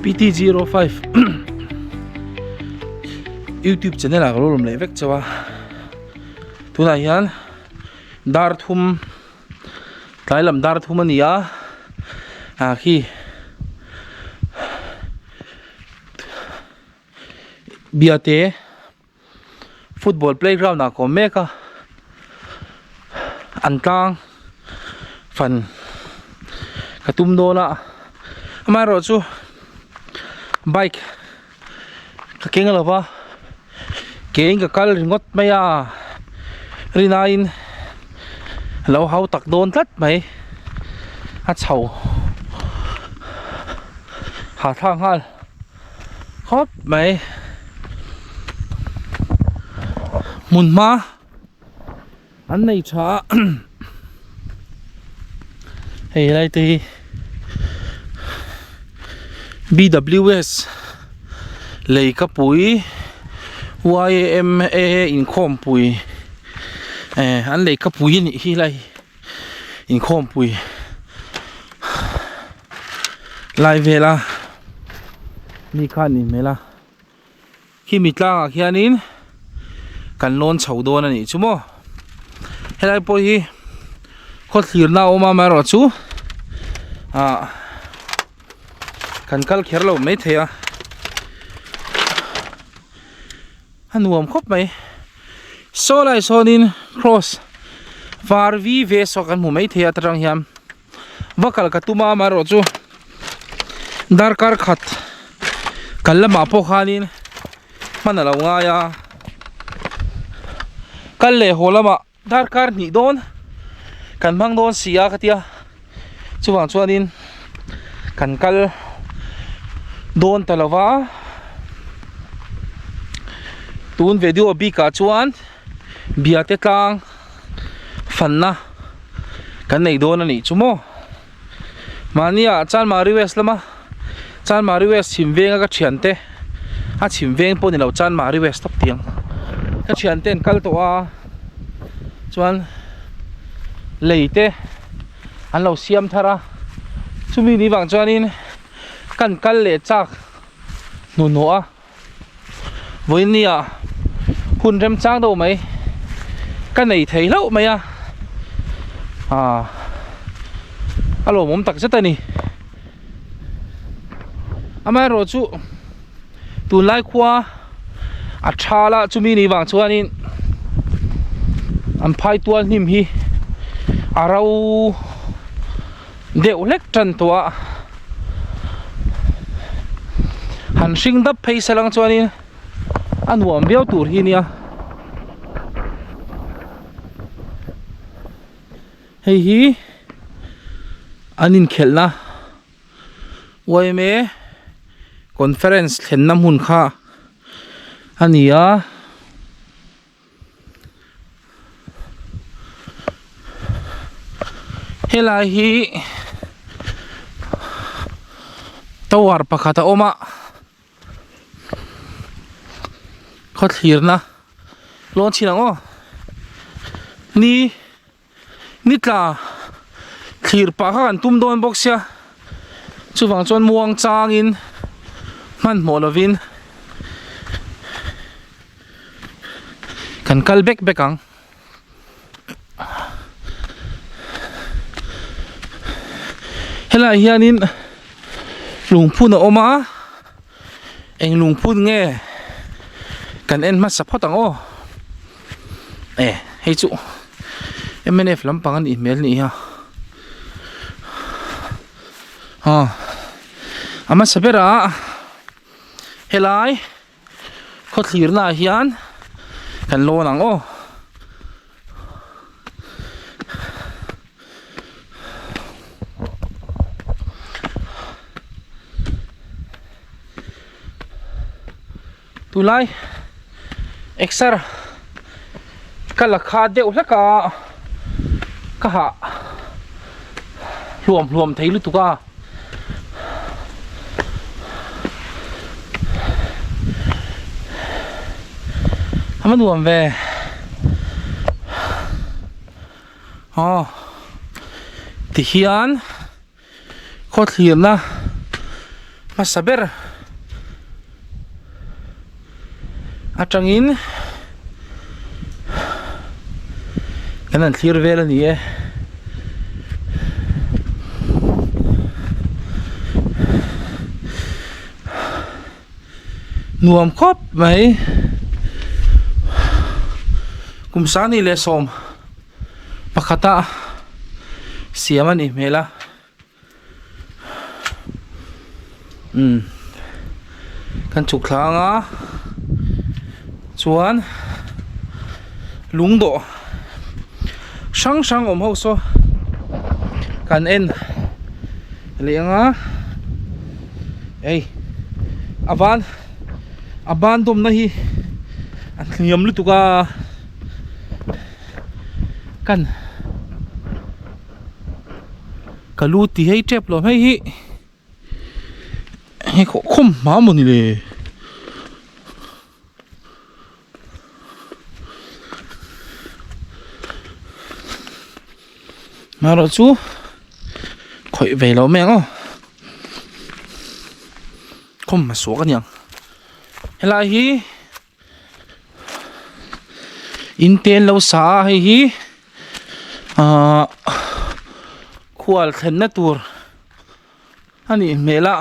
PT05 YouTube channel ah ka lo lawm leh vek chauh a tunah hian dar thum tlai lam dar thum a ni a ah khi biate Football playground ah ka awm mek a an tlang fan ka tum dawn a amaherawh chu bike ka keng lo va ke in ka kal ringawt mai a rinaiin lo hau tak dawn tlat mai a chho hahthlak nghal. Khawp mai hmun hma an nei tha a hei lai te hi B W S Leikapui Y M A inkhawmpui eh an leikapui a nih hi lai inkhawmpui. Lai vela mi kha a nih hmel a khimi tlangah khianin kan lawn chho dawn a nih chu maw helai pawh hi khaw thlirna a awm a amaherawh chu ah kan kal kher lo maithei a a nuam khawp mai saw lai sawnin cross var vi ve saw kan hmu maithei a ta tang hian. Va kal ka tum a amaherawh chu darkar khat kal lamah pawh khanin hman a lo ngai a kal leh haw lamah darkar hnih dawn kan hmang dawn si a ka tia chuvang chuanin kan kal dawn ta lo va tun video bikah chuan biate tlang. Fanna kan nei dawn a nih chu maw mahnia Chanmari West lama Chanmari West chhim venga ka thiante a chhim veng pawh ni lo Chanmari West tawp tiang ka thiante an kal tawh a chuan lei te an lo siam thar a chumi ni vang chuanin kan kal leh chak hnuhnawh a. Vawinia hun remchang deuh mai ka nei thei hlauh mai a ah a lawmawm tak zet a ni amaherawh chu tunlai khua a thal a chumi ni vang chuanin an phai tual hnim hi a ro deuh hlek tan tawh a han hring dap phei se lang chuanin a nuam viau tur hi nia hei hi an inkhelhna yma conference thlenna hmun kha a ni a. Helai hi tower pakhat a awm a khaw thlirna lawn chhin ang aw ni ni tla thlir pah kha kan tum dawn bawk sia chuvang chuan muang changin hmanhmawh lovin. Kan kal bek bek ang. Helaiah hianin lungphun a awm a, eng lungphun nge kan en hmasa phawt ang aw. E hei chu mnf lampang a nih hmel a nih hi a. Aw a hmasa berah helai. Khaw thlirna ah hian kan lawn ang aw. Tunlai exer ka la kha deuh hlek a ka hah hluam hluam thei lutuk a. A va nuam ve aw tihian khaw thlirna. hmasa ber atangin kan han thlir vel a ni e. Nuam khawp mai kum sani leh sawm pakhata siam a nih hmel a. Umm kan chhuk thla anga chuan lungdawh hrang hrang awm ho saw kan en leh anga hei a ban a ban dawmna hi a hniam lutuk a kan. Ka lu ti hei tep lo hei hi hei khawh khawm hma maw ni le marawh chu khawih ve lo mai ang aw khawm hma suak a niang helai hi. In te an lo sa a hei hi ahh khual thlenna tur a nih hmel a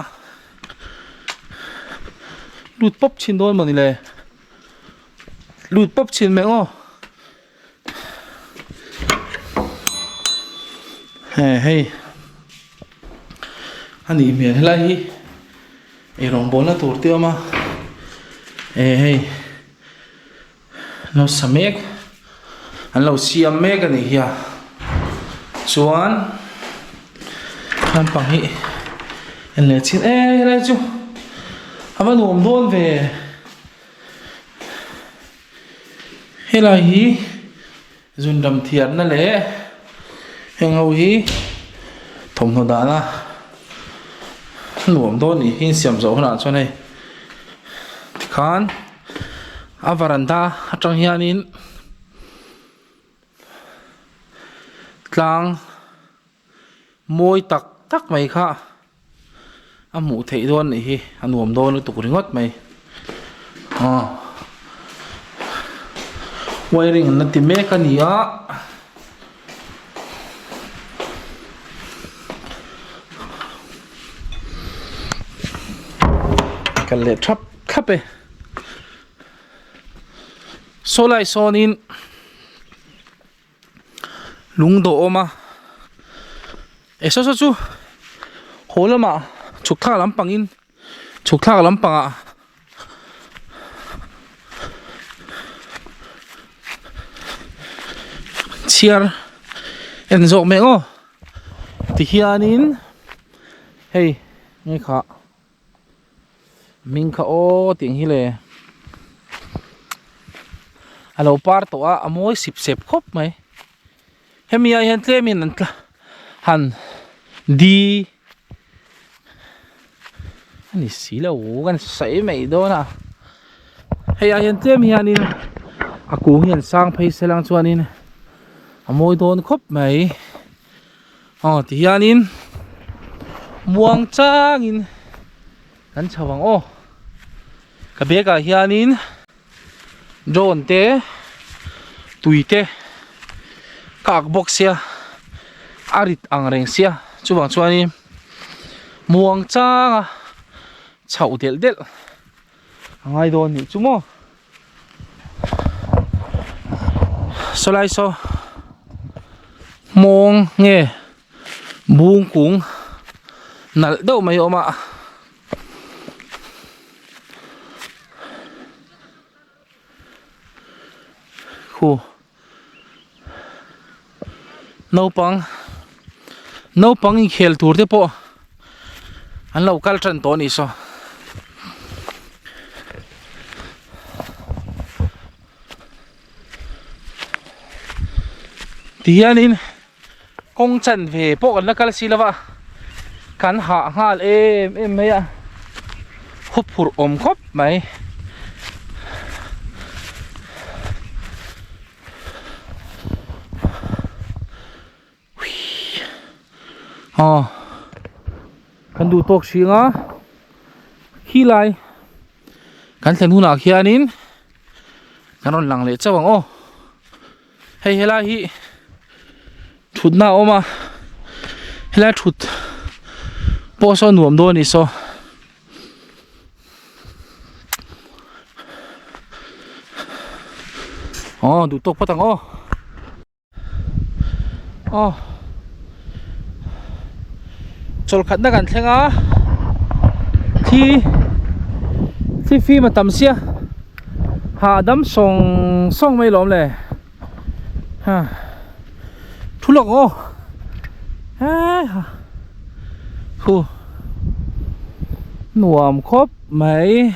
lut pawp chhin dawn mawni le lut pawp chhin mai ang aw he hei a nih hmel helai hi. Eirawng bawlna tur te a awm a eh hei lo sa mek an lo siam mek a nih hi a chuan naupang hi en leh chin e helai chu a va nuam dawn ve helai hi zun ram thiarna leh heng ho hi thawmhnaw dahna nuam dawn nih hi insiam zawh hunah chuan hei tikhan a varanda atang hianin tlang mawi tak tak mai kha a hmuh theih dawn nih hi a nuam dawn lutuk ringawt mai aw wiring an la ti mek a ni a. Kal leh thap thlap e saw lai sawnin. Lung dawh awm a eh saw saw chu haw lamah chhuk thlak lampang in chhuk thlak lampang ah chhiar en zawk mai ang aw tihianin hei nge kha hming kha aw tih ang hi le a lo par tawh a a mawi sip sep khawp mai hemi ah hian tlem in an tla han di a ni si lo kan sawi mai dawn a hei ah hian tlem hianin a kung hi an sang phei se lang chuanin a mawi dawn khawp mai. Aw ti hianin muang changin kan chho ang aw ka bag ah hianin drone te tui te ka ak bawk sia a rit ang reng sia chuvang chuanin muang changa chhoh delh delh a ngai dawn nih chu maw. Sawlai saw hmawng nge bung kung nalh deuh mai a awm a khu naupang naupang inkhel tur te pawh an lo kal tan tawh a nih saw. Ti hianin kawng chanve pawh kan la kal si lova kan hah nghal em em mai a huphurh awm khawp mai. Aw kan duh tawk hring a. Khi lai kan thlen hunah khianin kan rawn lang leh chauh ang aw. Hei helai hi thutna a awm a helai thut pawh saw nuam dawn a ni saw. Aw duh tawk phawt ang aw. Aw chawlhkhatna kan thleng a thi thi fim a tam sia hahdam sawng sawng mai lawm le ha thu lawk aw he ha thu nuam khawp mai.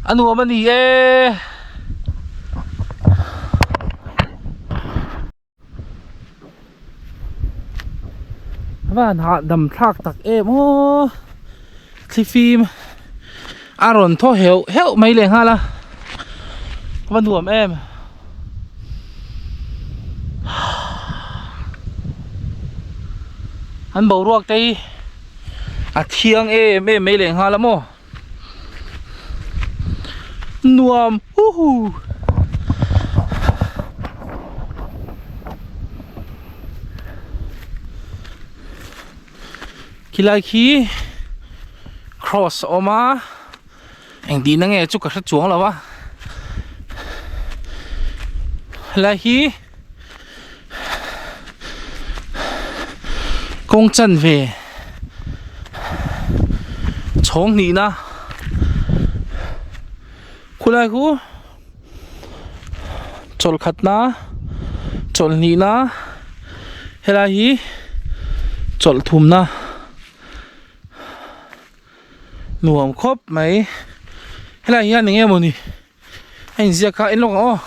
A nuam a ni e. Van hahdam thlak tak em aw thlifim a rawn thaw heuh heuh mai leh nghal a va nuam em. An boruak te hi a thiang em em mai leh nghal a maw nuam huhu. Khilai khi cross a awm a. Engtihna nge chu ka hre chuang lo a helai hi kawng chanve chhawng hnihna khulai khu chawlh khatna chawlh hnihna helai hi chawlh thumna. Nuam khawp mai helai hian eng nge mawni a inziak kha en lawk ang aw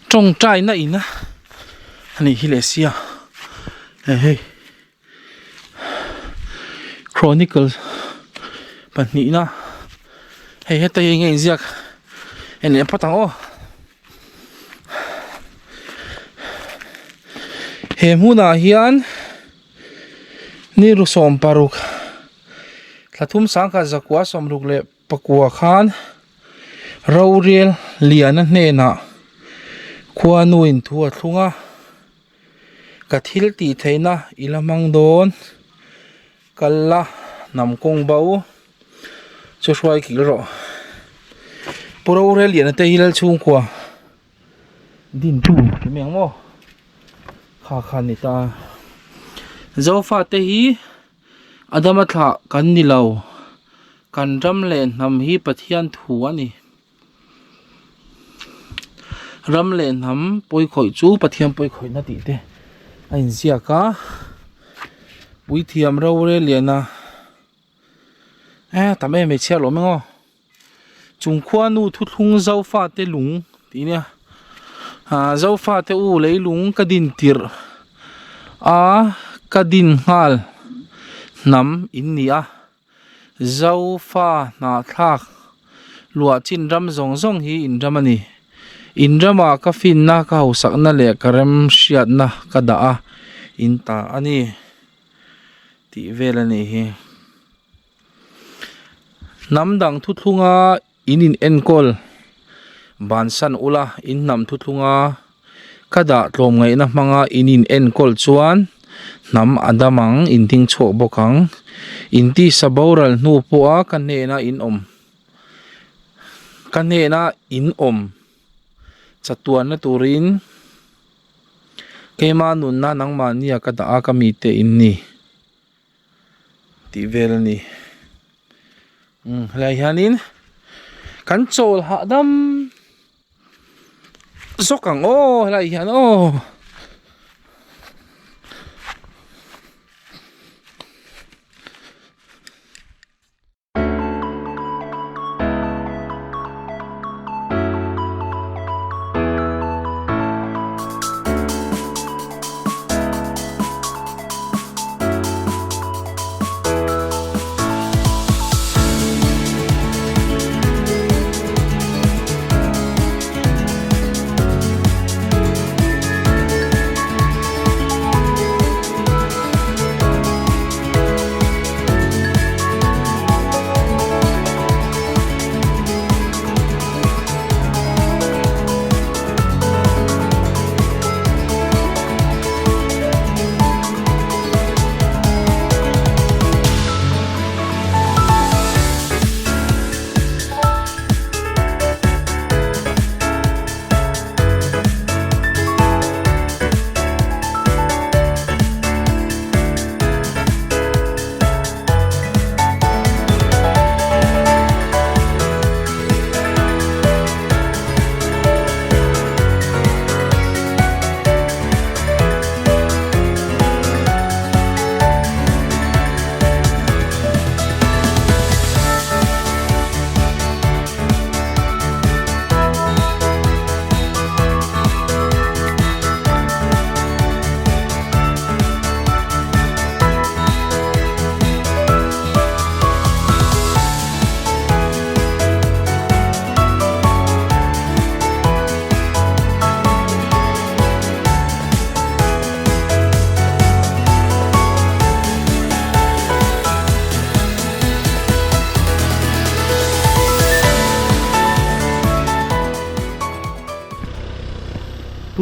tawngtai na in a ani hi leh sia hei hei chronicle pahnihna hei heta hi eng nge inziak en leh phawt ang aw. He hmunah hian ni ru 16 thla thum sangkhat zakua sawmruk leh pakua khan rorel liana hnenah khuanuin thu a thlung a ka thil tih theihna i la hmang dawn kal la hnam kawng bo. Chu hruai kil rawh. Pu Roreliana te hi lal chhungkua din tu ti mai ang maw? Kha kha ni ta. Zofa te hi Adama thlah kan ni lo. Kan ram leh hnam hi Pathian thu a ni. Ram leh hnam pawikhawih chu Pathian pawikhawihna tih te a inziak a. Puithiam Roreliana. Eh tam em hmeichhia lawm eng aw chung khuanu thuthlung zofa te lung tih nia ah zofa te u leilung ka din tirh a ka din nghal hnam in ni a zofa hnahthlak luah chin ram zawng zawng hi in ram a ni in ramah ka finna ka hausakna leh ka remhriatna ka dah a in ta a ni. Tih vel a nih hi. Hnam dang thuthlunga in in enkawl bansan ula in hnam thuthlunga ka dah tlawmngaihna hmanga in in enkawl chuan hnam a dam ang in ding chhuak bawk ang. In tisa boral hnu pawha ka hnena in awm ka hnena in awm chatuanna turin. Keima nunna nangmahnia ka dah a ka mite in ni tih vel a ni. Umm helai hianin kan chawl hahdam zawk ang aw helai hian aw.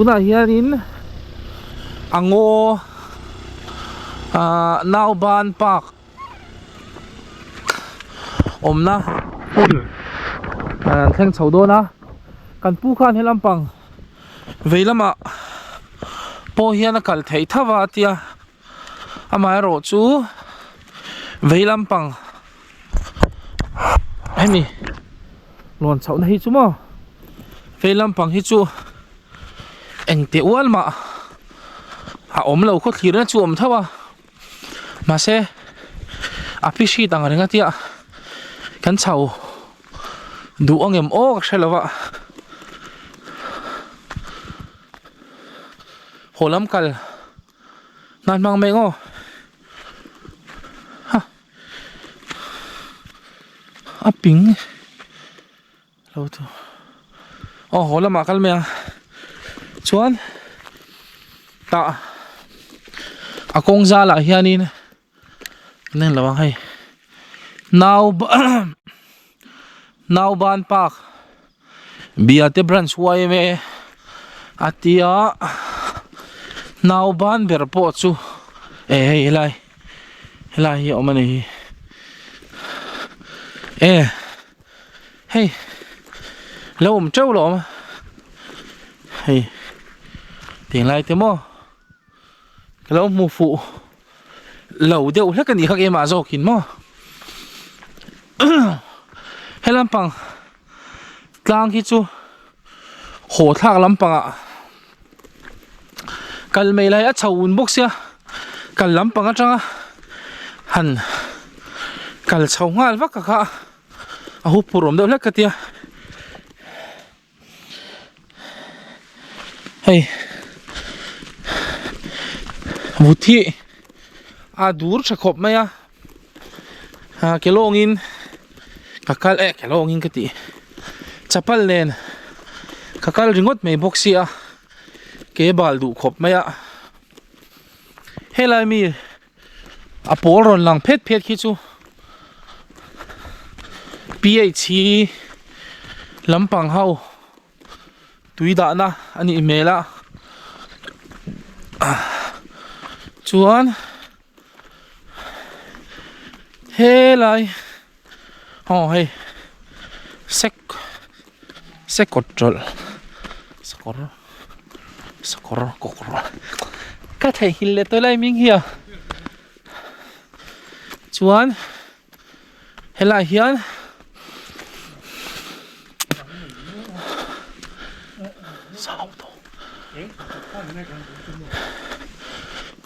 Tunah hianin a ngaw ahh Nauban park awmna hmun an thleng chho dawn a kan pu khan he lampang vei lamah pawh hian a kal theih tho a tia amaherawh chu vei lampang hemi lawn chhoh na hi chu maw vei lampang hi chu engteh ual mah a awm lo khaw thlir na chu a awm tho a mahse a pi hrit ang reng a tia kan chho duh ang em aw ka hre lo a haw lam kal nan hmang mai ang aw ha a ping lo tu aw haw lamah kal mai ang chuan tah a kawng zalah hianin an en lo ang hei nau nauban park biate branch yma a tia nauban ber pawh chu eh hei helai helai hi a awm a ni hi eh hei lo awm teuh lo awm a hei tinglai te maw ka lo hmu fuh lo deuh hlek a nih kha keimah zawkin maw he lampang tlang hi chu haw thlak lampangah kal mai lai a chho un bawk sia kal lampang atanga han kal chho nghal vak a kha a hup phur awm deuh hlek ka tia. Hei vut hi a dur tha khawp mai a ah ke lawngin ka kal eh ke lawngin ka tih chapal nen ka kal ringawt mai bawk sia ke bal duh khawp mai a helai mi a pawl rawn lang phet phet khi chu ph hi lampang ho tui dahna a nih hmel a chuan helai aw hei sek sekawt ṭawlh sakawr sakawr kawkawr ka theihnghilh leh tawh lai hming hi a chuan helaiah hian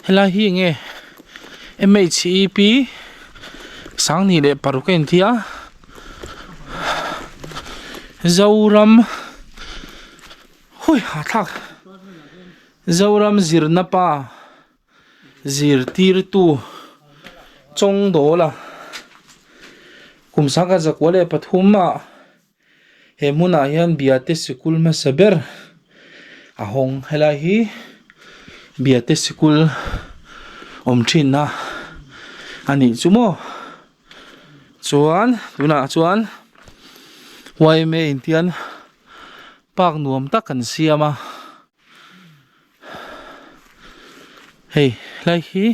helai hi eng nge m h e p Sanghnih leh paruk a inti a Zoram hui hahthlak Zoram zirna pa zirtirtu chawng dawl a kum sangkhat zakua leh pathum ah he hmunah hian biate sikul hmasa ber a hawng helai hi biate sikul awm thin na a nih chu maw chuan tunah chuan yma in tian park nuam tak an siam a hei helai hi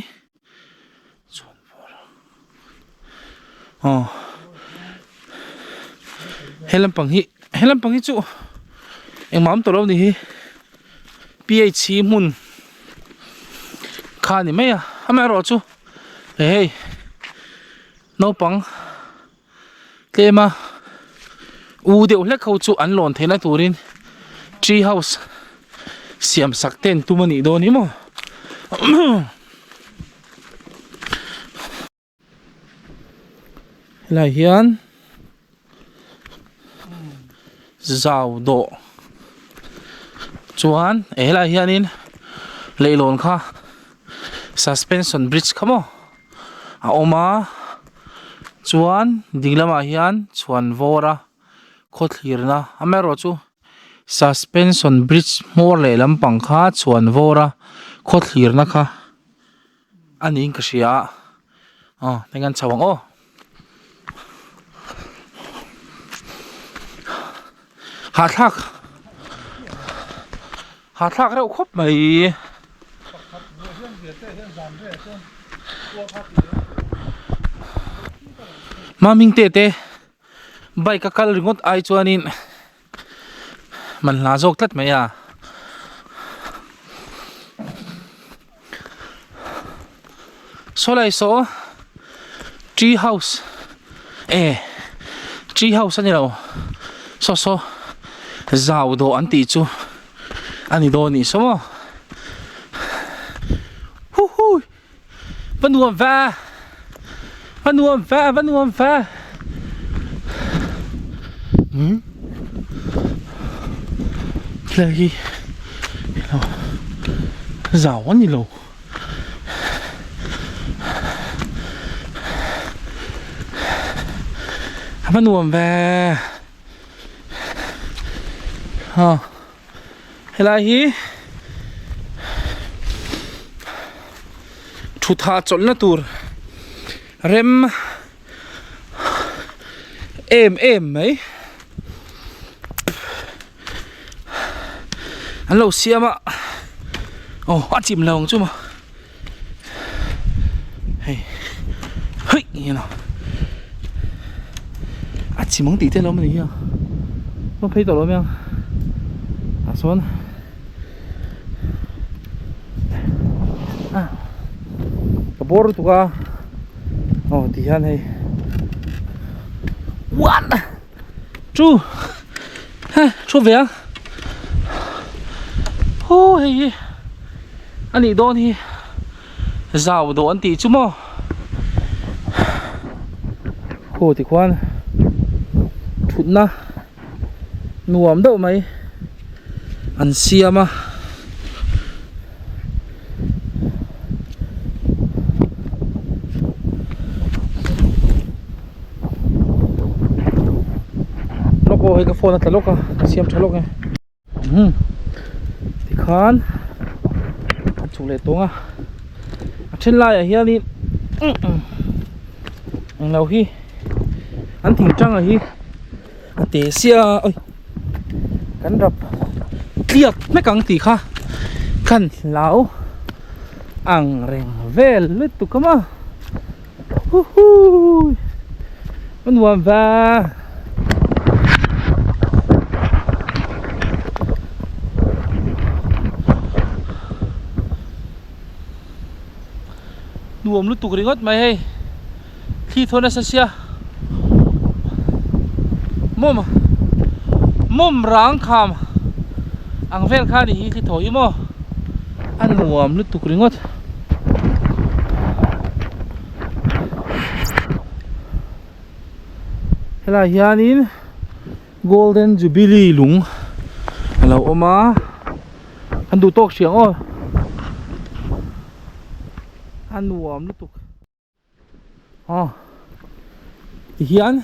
aw he lampang hi he lampang hi chu engmah awm tawh lo a ni hi ph hi hmun kha a ni mai a amaherawh chu hei naupang tlem a u deuh hlek ho chu an lawn theihna turin tree house siam sak te an tum a nih dawn hi maw helai hian zau dawh chuan helai hianin leihlawn kha suspension bridge kha maw. A awm a chuan ding lamah hian chhuan vawr a khaw thlirna amaherawh chu suspension bridge hmawr leh lampang kha chhuan vawr a khaw thlirna kha a niin ka hria a aw heng an chho ang aw. Hahthlak. Hahthlak reuh khawp mai. Maming te te bike a kal ringawt ai chuanin man hla zawk tlat mai a. Saw lai saw tree house e tree house a ni lo saw saw zau dawh an tih chu a ni dawn nih saw maw huhui va nuam ve va nuam ve va nuam ve umm helai hi zau a ni lo. A va nuam ve ha helai hi thutha chawlhna tur rem em em mai an lo siam a aw a chim lo ang chu maw hei hei eng emaw a chim ang tih te lo awm a ni hi a chuan phei tawh lo mai ang tah sawn ka bawr lutuk a aw ti hian hei one Chu he thu ve a hu hei hi a nih dawn hi zau dawh an tih chu maw khu tikhuan thutna nuam deuh mai an siam a. Lawk aw hei ka phone a tla lawk a ka siam tha lawk e umm tikhan a chhuk leh tawng a a then laiah hianin englo hi an thing tang a hi a te sia oi kan rap tliak mek ang tih kha kan hlau ang reng vel lutuk a maw. Huhui a nuam va nuam lutuk ringawt mai hei thli thaw nasa sia mawm mawm rang kham ang vel kha ni hi thli thaw hi maw a nuam lutuk ringawt. Helaiah hianin golden jubilee lung a lo awm a an duh tawk hriang aw a nuam lutuk. Aw tihian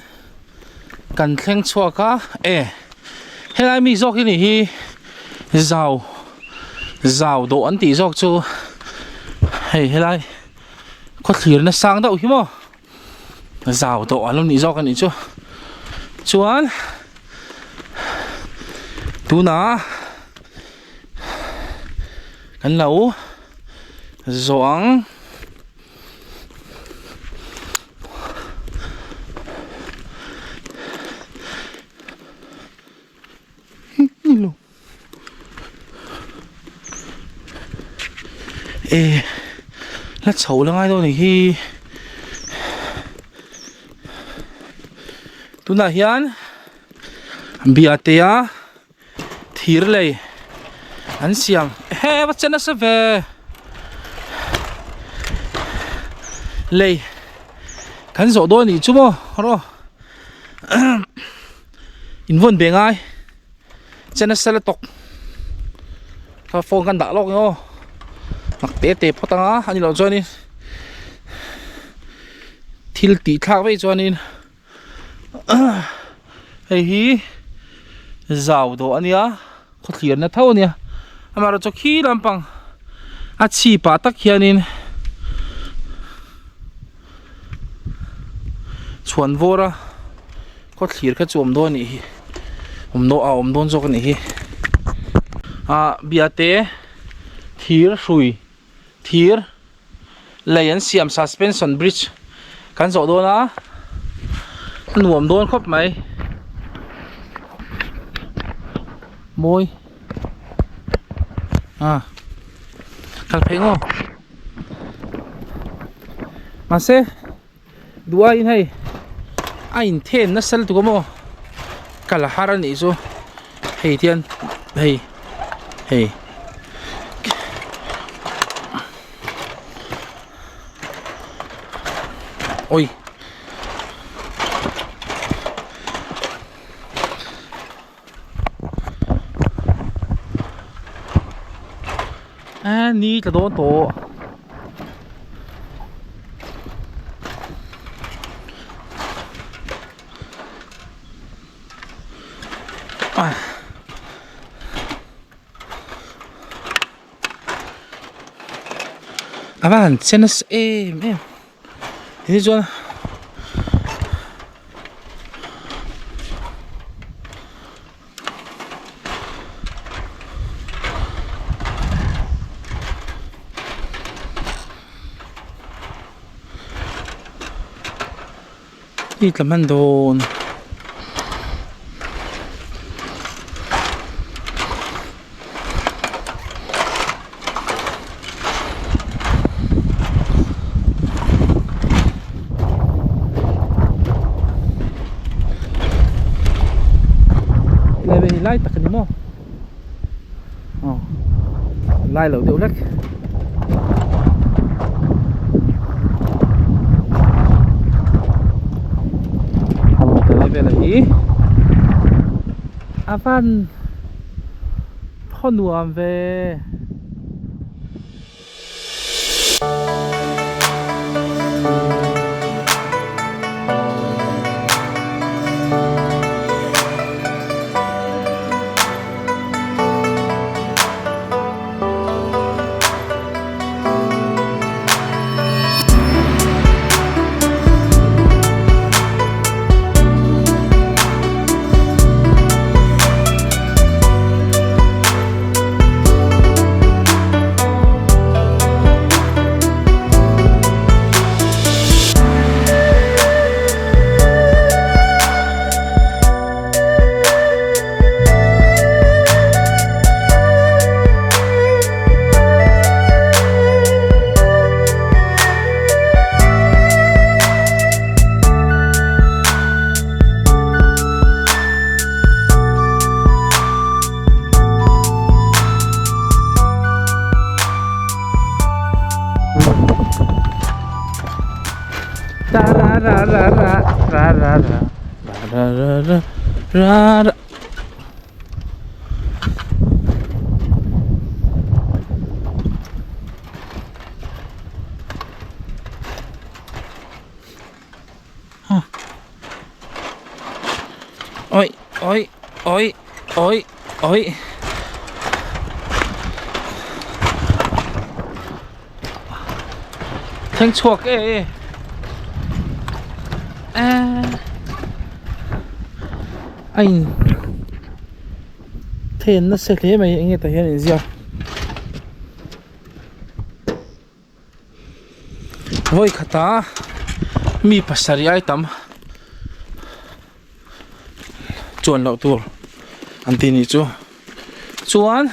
kan thleng chhuak a e helai mi zawk hi ni hi zau zau dawh an tih zawk chu hei helai khawthlir na sang deuh hi maw zau dawh a lo nih zawk a nih chu chuan tunah kan lo zawh ang. E la chho la ngai dawn a nih hi tunah hian biate a thir lei an siam he va che nasa ve lei kan zawh dawn anih chu maw rawh in vawn ve ngai che nasa la tawk ka phone kan dah lawk ang aw mak te te phawt anga a ni loh chuanin thil tih thlak veih chuanin. Hei hi zau dawh a nia khawthlir na tho a nia amaherawhchu chu khi lampang a chhip ah tak hianin chhuan vawr a khawthlir kha chu a awm dawn a nih hi awm dawn a awm dawn zawk a nih hi. Ah biate thir hrui thir lei an siam suspension bridge kan zawh dawn a a nuam dawn khawp mai mawi ah kal phei ngaw mahse duh aiin hei a inthen nasa lutuk a maw kal a har a nih chu hei tian hei hei oi a ni tla dawn tawh. A va han che nasa em em ti chuan I tla hman dawn. Lai vel hi lai tak a ni maw aw lai loh deuh hlek. Aw helai velah hi a van thaw nuam ve. Oi oi oi oi oi Thleng chhuak e e a in then nasa hle mai eng nge tah hian inziak. Vawi khata mi pasarih ai tam chuan loh tur an ti nih chu chuan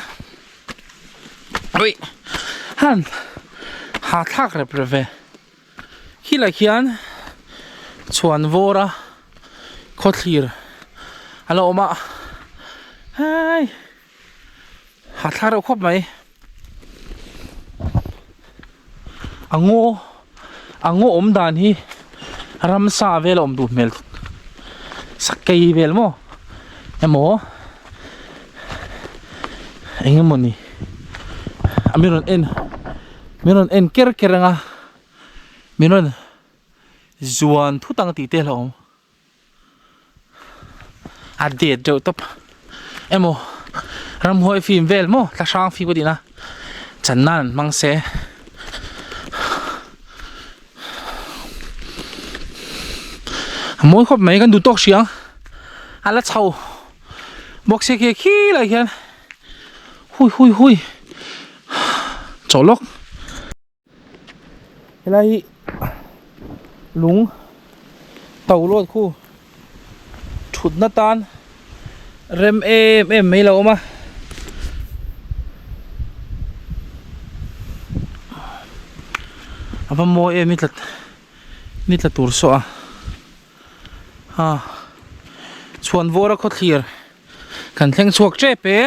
ui han ha thlak rep rep ve khilai khian chhuan vawr a khawthlir a la awm a hei. Ha thla reuh khawp mai a ngaw a ngaw awm dan hi ramsa vel a awm duh hmel sakei vel maw emaw eng emaw ni a min rawn en min rawn en ker ker ang a min rawn zuan thut ang tih te a hlauhawm. A det deuh tawp emaw ramhuai fim vel maw thla hrang fim ka tih na chan nan an hmang se a mawi khawp mai kan duh tawk hriang a la chho bawk se khi khilai khian. Hui hui hui chawh lawk. Helai hi lung to lawt khu thutna tan rem em em mai lo awm a. A va mawi em i tla ni tla tur saw a ha chhuanvawra khawthlir kan thleng chhuak tep e.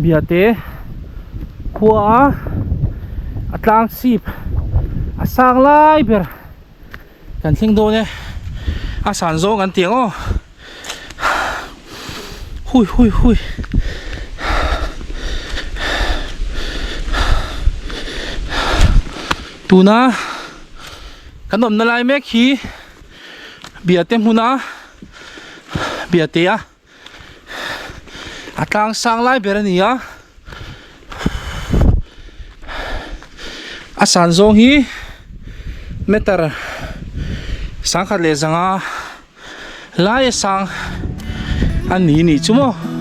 Biate khua a tlang sip a sang lai ber kan thleng dawn e a san zawng kan ti ang aw hui hui hui tuna kan awmna lai mek hi Biate hmuna Biate a a tlang sang lai ber a ni a a san zawng hi meter sangkhat leh zanga lai a sang a ni nih chu maw.